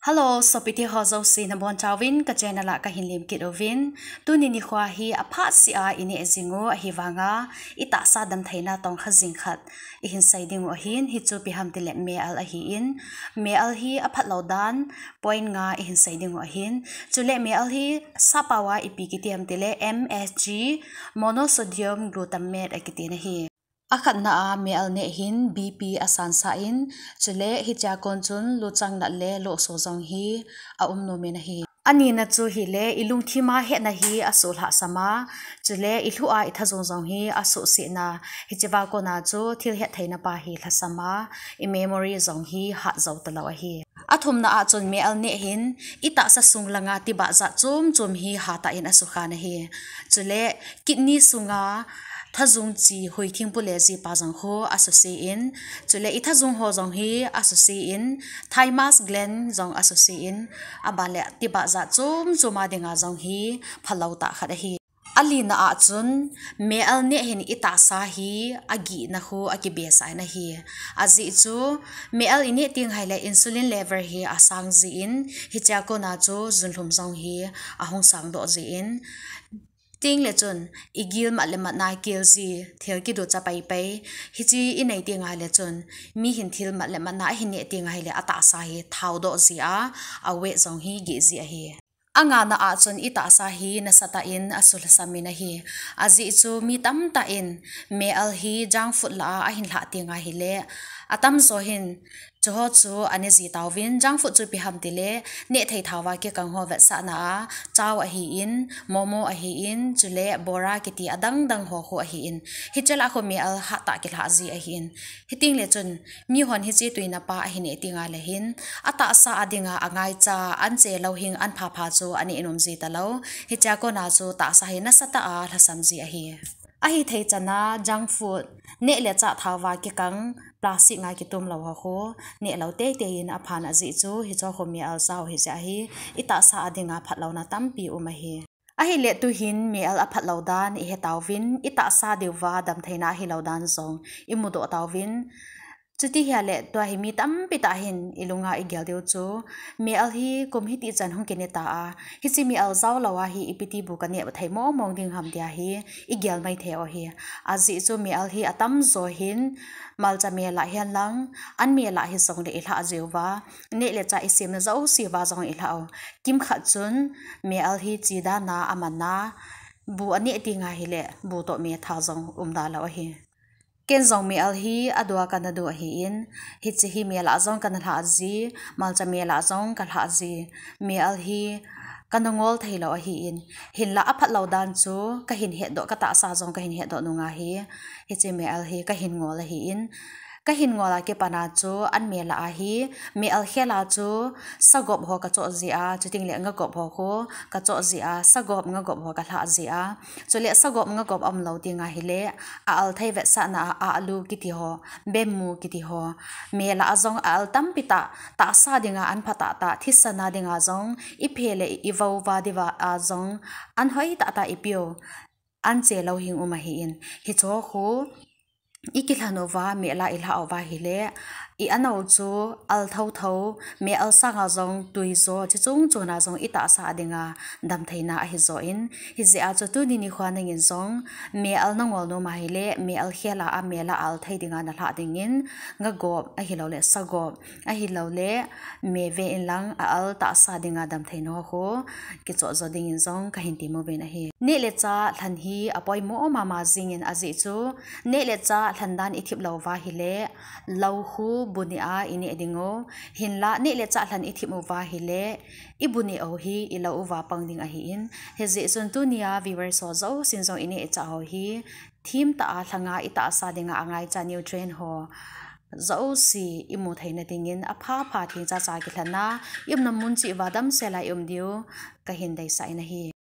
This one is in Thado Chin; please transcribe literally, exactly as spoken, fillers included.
Hello, sopite ho jouse nabonchauvin ka channel a kahin lemkit uvin. Tuni nikho hi aphat sea ineh jing u ahivanga, itahsa damtheina tongkha jing khat ihin sei ding u ahin, hichu ipi ham itile mel ahin, mel hi aphat lou dan point nga ihin sei ding u ahin. Chule mel hi sappao a ipi kiti ham itile M S G, monosodium glutamate akiti ahi. Akhatna a mel neh hin B P asansah in, chule hichea kon chun luchang nat le lohso jong hi aum nom in ahi. Anina chu hile ilungthim a hetna hi asuhlhahsam a, chule ilhu a ithajung jong hi asuhsetna, hichea kona chu thil hettheina pa hi lhasam a, imemory jong hi hatjou talou ahi. Athumna a chun mel neh hin itahsa sung langa tibah jat chom chom hi hatah in asukhan ahi. Chule kidney sunga thajung chi huithing pule jipa jong khu asuse in, chule ithajung ho jong hi asuse in, thymus gland jong asuse in, aban le tibah jat chom chom a dinga jong hi phalou tah khat ahi. Alina a chun mel neh hin itahsa hi agihna khu akibesah in ahi. Ajeh chu mel ineh teng ahile insulin level hi asang jin, hichea kona chu junlhum jong hi ahung sangdoh jin, tengle chun igil mat le matna kel ji, thil kiducha paipai, hiche inei teng ahile chun, mi hin thil mat le matna ahin neh teng ahile atahsa hi thaodoh ji a, aweight jong hi gih ji ahi. Angana a chun itahsa hi nasatah in asuhlhasam in ahi. Ajeh chu mi tamtah in mel hi junk food lah a ahin lhah teng ahile, atamjo hin chuho chu ane ji tauvin, junk food chu ipi ham itile nehthei thaova kikang ho vetsahna a, chow ahin, momo ahin, chule bora kiti adang dang ho khu ahin, hiche lah khu mel hatah kilhah ji ahin. Hitengle chun mihon hiche tuina pa ahin neh teng ahile hin, atahsa a dinga angaicha, anche louhing, anphapha chu aneh nom ji talou. Hichea kona chu tahsa hi nasatah a lhasam ji ahi. Ahithei chana junk food, neh le chah thaova kikang, plastic nga kitum lou ho khu neh lou teitei in aphan, ajeh chu hicheho khu mel jao hijeh ahi, itahsa a dinga phatlouna tampi um ahi. Ahile tuhin mel aphat lou dan ihe tauvin, itahsa diuva damtheina ahilou dan jong imudoh tauvin. Chuti hile tua hi mi tampi tah hin ilunga igel diu chu, mel hi kum hitichan hung kine ta a, hiche mel jao lou a hi ipi ti bu kaneh thei mong mong ding ham tia hi igel mai thei u ahi. Ajeh chu mel hi atamjo hin malcha mel a hihen lang, an mel a hijongle ilhah jiuva, neh le chah isemna jouse uva jong ilhah u. Kimkhat chun mel hi chidana amanna, bu aneh teng ahile bu toh mel tha jong umda lou ahi. Ken jong mel hi adua kana du ahin, hiche hi mel a jong kana lhah ji, malcha mel a jong kalhah ji, mel hi kana ngol theilou ahin, hinla aphat lou dan chu kahin hetdoh, katahsa jong kahin hetdoh nunga hi, hiche mel hi kahin ngol ahin, kahin ngol a kipana chu an mel a hi, mel khel a chu sagop ho kachoh ji a, chutengle ngagop ho khu kachoh ji a, sagop ngagop ho kalhah ji a, chule sagop ngagop aumlou teng ahile, a-al thei vetsahna a alu kiti ho, bemmu kiti ho, mel a jong a-al tampi tah, tahsa dinga an pha tahtah, thisan a dinga jong, iphe le ivouva diuva jong, an hoi tahtah ipiu, anche louhing um ahin, hicheho khu ikilhen uva, mel a ilhah uva ahile, i-an u chu al thotho, mel sanga jong tui jo, chuche chung chuna jong itahsa a dinga damtheina ahijo in, hijeh a chu tuni nikho nangin jong mel nangol nom ahile, mel khel a, mel a al thei dinga nalhah dingin, ngagop ahiloule sagop ahiloule, me ve inlang a-al tahsa dinga damtheina ho khu kichoh jo dingin jong kahin temuvin ahi. Neh le chah lhen hi apoimo mama jingin, ajeh chu neh le chah lhen dan ithip lou uva ahile, lou khu bu neh a ineh ding u, hinla neh le chah lhen ithip uva ahile, ibu neh u hi ilou uva pang ding ahin, hijeh chun tunia viewers ho jousen jong ineh ichah ho hi themtah a lhanga itahsa dinga angaicha nutrient ho jouse imu theina dingin, apha pha thengchacha kilhena, iumna mun cheh uva damsela ium diu kahin deisah in ahi.